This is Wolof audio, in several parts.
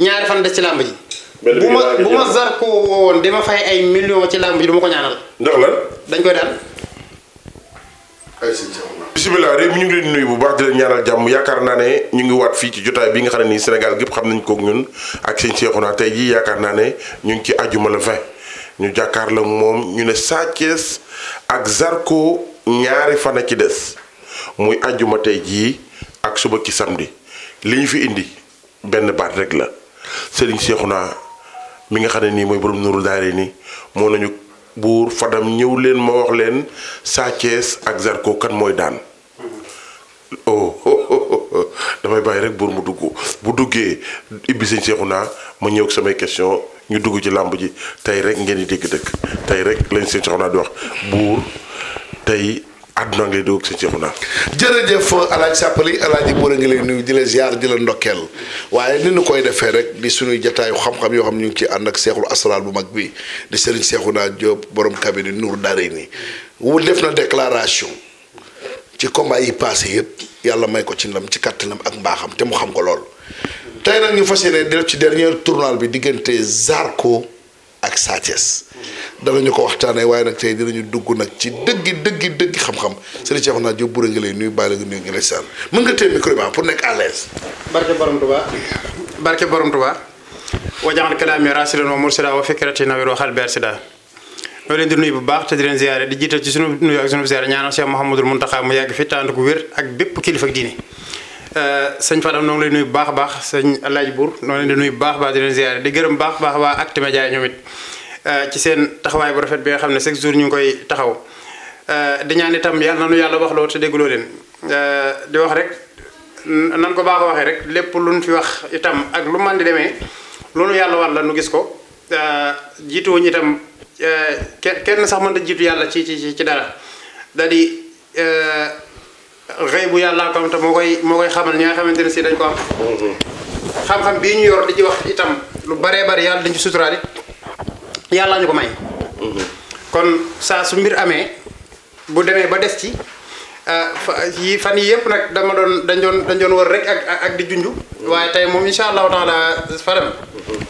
ñaari fan des ci làmb ji. bu ma Zarko woon dama fay ay millions ci làmb ji du ma ko ñaanal. ndax lan. dañ koy daan. bisimilah réew mi ñu ngi leen di nuyu bu baax di leen ñaanal jàmm yaakaar naa ne ñu ngi waat fii ci jotaay bi nga xam ne nii Sénégal gépp xam nañ kook ñun ak sëñ Cheikhouna tey jii yaakaar naa ne ñu ngi ci àjjuma le 20 ñu jàkkaarloo moom ñu ne Sa Thiès ak Zarko ñaari fan a ci des muy àjjuma tey jii ak suba ci samedi li ñu fi indi benn baat rek la sëriñ Cheikhouna mi nga xam ne nii mooy borom Nourou Daara nii moo nañu buur Fadam ñëw leen ma wax leen Sa Thiès ak Zarko kan mooy daan. damay bàyyi rek buur mu dugg bu duggee ibbi sëñ Cheikhouna ma ñëw ak samay question ñu dugg ci làmb ji tey rek ngeen di dégg dëkk tey rek lañ sëñ Cheikhouna di wax buur tey àdduna ngay dugg ak sëñ Cheikhouna. jërëjëf Alaaji Sàppali Alaaji Buur a ngi lay nuyu di la ziar di la ndokkeel waaye ni ñu koy defee rek di suñuy jataayu xam-xam yoo xam ñu ngi ci ànd ak seexul asraar bu mag bi di sëriñ Cheikhouna Diop borom cabinet Nour Darayni wu def na déclaration ci combat yi passé yëpp yàlla may ko ci ndam ci kattanam ak mbaaxam te mu xam ko lool tey nag ñu fas yéene def ci dernier tournoi bi diggante Zarko ak Sa Thiès danañu ko waxtaanee waaye nag tey dinañu dugg nag ci dëggi xam-xam sëriñ Cheikhouna Diop Buur a ngi lay nuyu bàyyi la nga nuyu ngi lay saan mën nga téye micro bi pour nekk à l'aise. barke borom Tuba wajaxal kalaami rasidan wa mursida wa fikrati nawir wa xalbi arsida ñoo leen di nuyu bu baax te di leen ziyaare di jiital ci sunu nuyu ak sunu ziyaare ñaanal Cheikh Mouhamadul Mountakha mu yàgg fi tànd ko wér ak bépp kilifa ak diine sëñ Fadam noo ngi lay nuyu bu baax a baax sëñ Alaaji Buur noo leen di nuyu bu baax a baax di leen ziyaare di gërëm baax a baax waa Actu-Media ñoom it ci seen taxawaay bu rafet bi nga xam ne chaque jour ñu ngi koy taxaw di ñaan itam yàlla nanu yàlla wax loo te dégguloo leen di wax rek nan ko baax a waxee rek lépp luñ fi wax itam ak lu man di demee loolu yàlla war la nu gis ko jiituwuñu itam kenn sax mën da jiitu yàlla ci dara da di xëy bu yàllaa ko am te moo koy xamal ñi nga xamante ne si dañ ko am xam-xam bii ñu yor di ci wax itam lu baree bari yàlla dañ ci suturaal it yàllaa ñu ko may kon saa su mbir amee bu demee ba des ci fan yi yëpp nag dañ doon wër rek ak di junju waaye tey moom insha allahu taala Fadam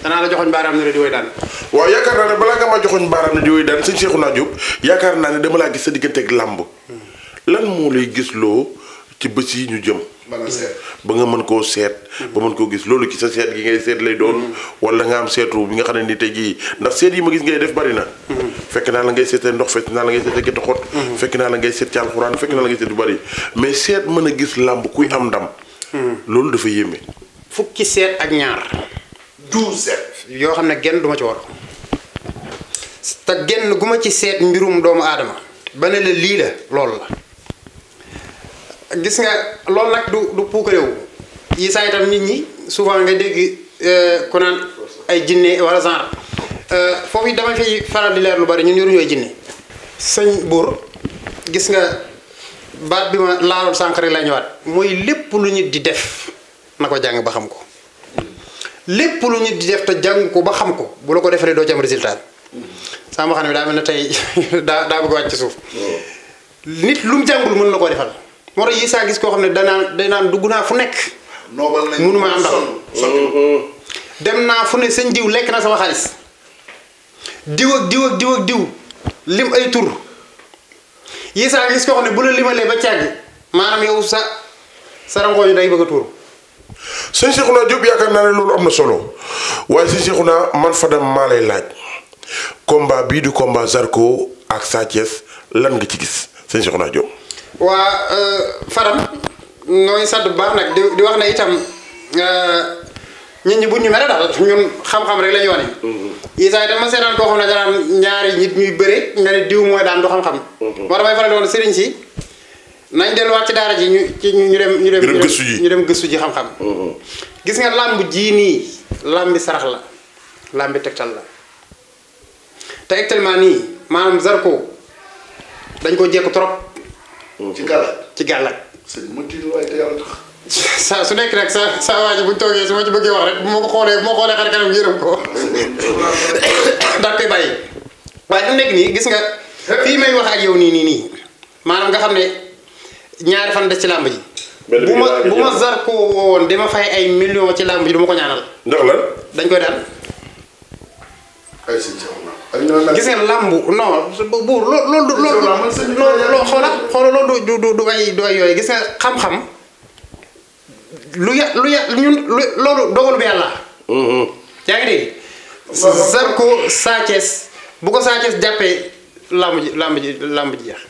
danaa la joxoñ baaraam ne la di woy daan waaw yaakaar naa ne balaa nga ma joxoñ baaraam ne di woy daan sëñ Cheikhouna Diop yaakaar naa ne dama laa gis sa diggante ak làmb lan moo lay gis loo ci bés yi ñu jëm ba nga mën koo seet ba mën koo gis loolu ci sa seet gi ngay seet lay doon wala nga am seetu bi nga xam ne ni tey jii ndax seet yi ma gis ngay def bari na fekk naa la ngay seetee ndox fekk naa la ngay seetee gétt xot fekk naa la ngay seet ci alxuraan fekk naa la ngay seet yu bari mais seet mën a gis làmb kuy am ndam loolu dafa yéeme fukki seet ak ñaar 12 seet yoo xam ne genn duma ci war te genn gu ma ci seet mbirum doomu aadama ba ne la lii la loolu la gis nga loolu nag du puukarewu yi saa itam nit ñi souvent nga dégg ku naan ay jinne wala genre foofu it dama fiy faral di leer lu bari ñun yoruñu ay jinne sëñ Buur gis nga baat bi ma laaloon sànq rek lay ñëwaat mooy lépp lu nit di def na ko jàng ba xam ko lépp lu nit di def te jàng ko ba xam ko bu la ko defaree doo ci am résultat sama xam ne daa mel ne tey daa bëgg wàcc ci suuf nit lu mu jàngul mën na koo defal moo tax yi saa gis koo xam ne danaan dugg naa fu nekk mënuma am ndam dem naa fu ne sëñ diw lekk na sama xaalis diw ak diw lim ay tur yi saa gis koo xam ne bu la limalee ba càgg maanaam yow sa rangooñu day bëgg a tuur sëñ Cheikhouna Diop yaakaar naa ne loolu am na solo waaye sëñ Cheikhouna man Fadam maa lay laaj combat bii di combat Zarko ak Sa Thiès lan nga ci gis sëñ Cheikhouna Diop waa Fadam nooy sant bu baax nag di wax ne itam nit ñi buñ ñu mere daal ñun xam-xam rek la ñu wane. Isaa itam ma seetaan koo xam ne daan ñaari nit ñuy bëre nga ne diw mooy daan du xam-xam. moo tax may faral di wax sëriñ si nañ delluwaat ci daara ji ñu dem gëstu ji xam-xam. gis nga làmb jii nii làmbi sarax la làmbi tegtal la te actuellement nii maanaam Zarko dañ ko jekku trop. ci gàllaaj sëñ ma tiir waaye te yàlla tax saa su nekk rek sa waa ji buñ toogee su ma ci bëggee wax rek bu ma ko xoolee xar kanam yërëm ko daal koy bàyyi waaye du nekk nii gis nga fii may wax ak yow nii maanaam nga xam ne ñaari fan des ci làmb ji bu ma Zarko woon dama fay ay millions ci làmb ji du ma ko ñaanal. ndax lan. dañ koy daan. gis nga làmb non buur loolu xoola loolu du ay yooyu gis nga xam-xam lu ñun loolu dogalu bi yàlla. yaa ngi dégg. Zarko Sa Thiès bu ko Sa Thiès jàppee làmb ji jeex.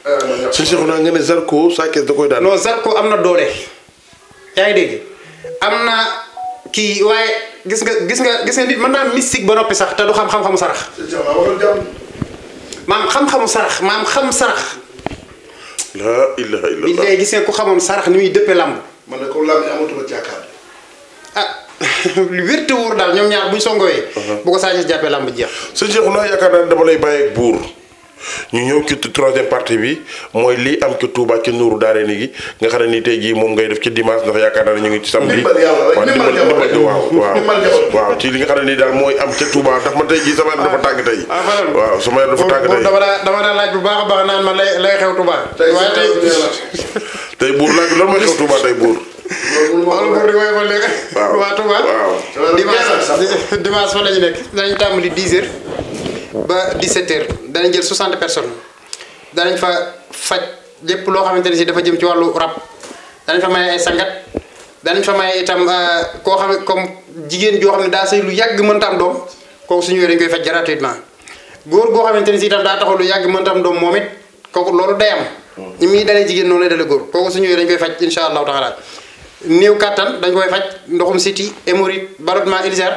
sëñ Cheikhouna nga ne Zarko Sa Thiès da koy daan. non Zarko am na doole. yaa ngi dégg am na kii waaye gis nga nit mën naa mystique ba noppi sax te du xam-xamu sarax. maam xam-xamu sarax maam xam sarax. la ilaha illallah. bi léegi gis nga ku xamoon sarax ni muy dëppee làmb. man ne ko làmb amatuma ci yaakaar. ah lu wér te wóor daal ñoom ñaar buñ songowee. bu ko Sa Thiès jàppee làmb jeex. sëñ Cheikhouna yaakaar naa ne dama lay bàyyi ak buur ñu ñëw ci troisième partie bi mooy lii am ci Touba ci Nuuru Daarayni gi nga xam ne nii tey jii moom ngay def ci dimanche ndax yaakaar naa ne ñu ngi ci samedi. waaw ci li nga xam ne nii daal mooy am ca Touba ndax man tey jii sama yaram dafa tàng tey. waaw sama yaram dafa tàng tey. dama daa laaj bu baax a baax naan ma lay xew Touba. waaye tey buur laaj bi lan mooy xew Touba tey buur. waa Touba dimanche fa la ñu nekk danañ tàmbali 10h ba 17h danañ jël 60 personnes danañ fa faj lépp loo xamante ne si dafa jëm ci wàllu rab danañ fa maye ay sangat danañ fa maye itam koo xam ne comme jigéen joo xam ne daa sëy lu yàgg mënta am doom kooku suñu dañ koy faj gratuitement góor goo xamante ne si itam daa taxaw lu yàgg mënta am doom moom it kooku loolu day am ñi muy dalee jigéen noonu lay dalee góor kooku suñu dañ koy faj insha allahu taala néew kattan dañ koy faj ndoxum siti hémorroïde ballonnement ulcère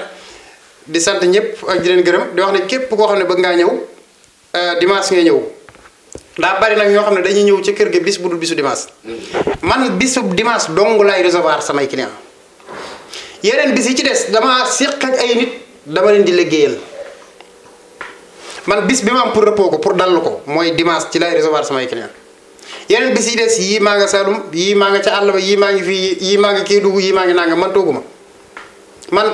di sant ñëpp ak di leen gërëm di wax ne képp koo xam ne bëgg ngaa ñëw dimanche ngay ñëw daa bari nag ñoo xam ne dañuy ñëw ci kër ga bis bu dul bisu dimanche man bisu dimanche dong laay recevoir samay client yeneen bis yi ci des dama séq ak ay nit dama leen di liggéeyal man bis bi ma am pour repos ko pour dallu ko mooy dimanche ci laay recevoir samay client yeneen bis yi des yii maa nga Saloum yii maa nga ca àll ba yii maa ngi fii yii maa ngi Kédougou yii maa ngi nanga man tooguma man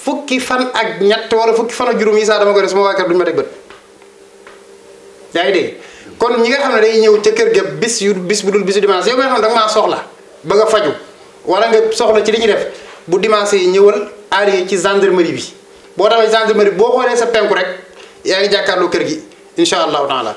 fukki fan ak ñett wala fukki fan ak juróom yi sax dama koy def sama waa kër duñu ma teg bët yaa ngi dégg kon ñi nga xam ne dañuy ñëw ca kër ga bis bu dul bisu dimanche yow nga xam ne danga maa soxla ba nga faju wala nga soxla ci li ñuy def bu dimanche yi ñëwal aari ci gendarmerie bi boo demee gendarmerie boo xoolee sa penku rek yaa ngi jàkkaarloo kër gi incha allahu taala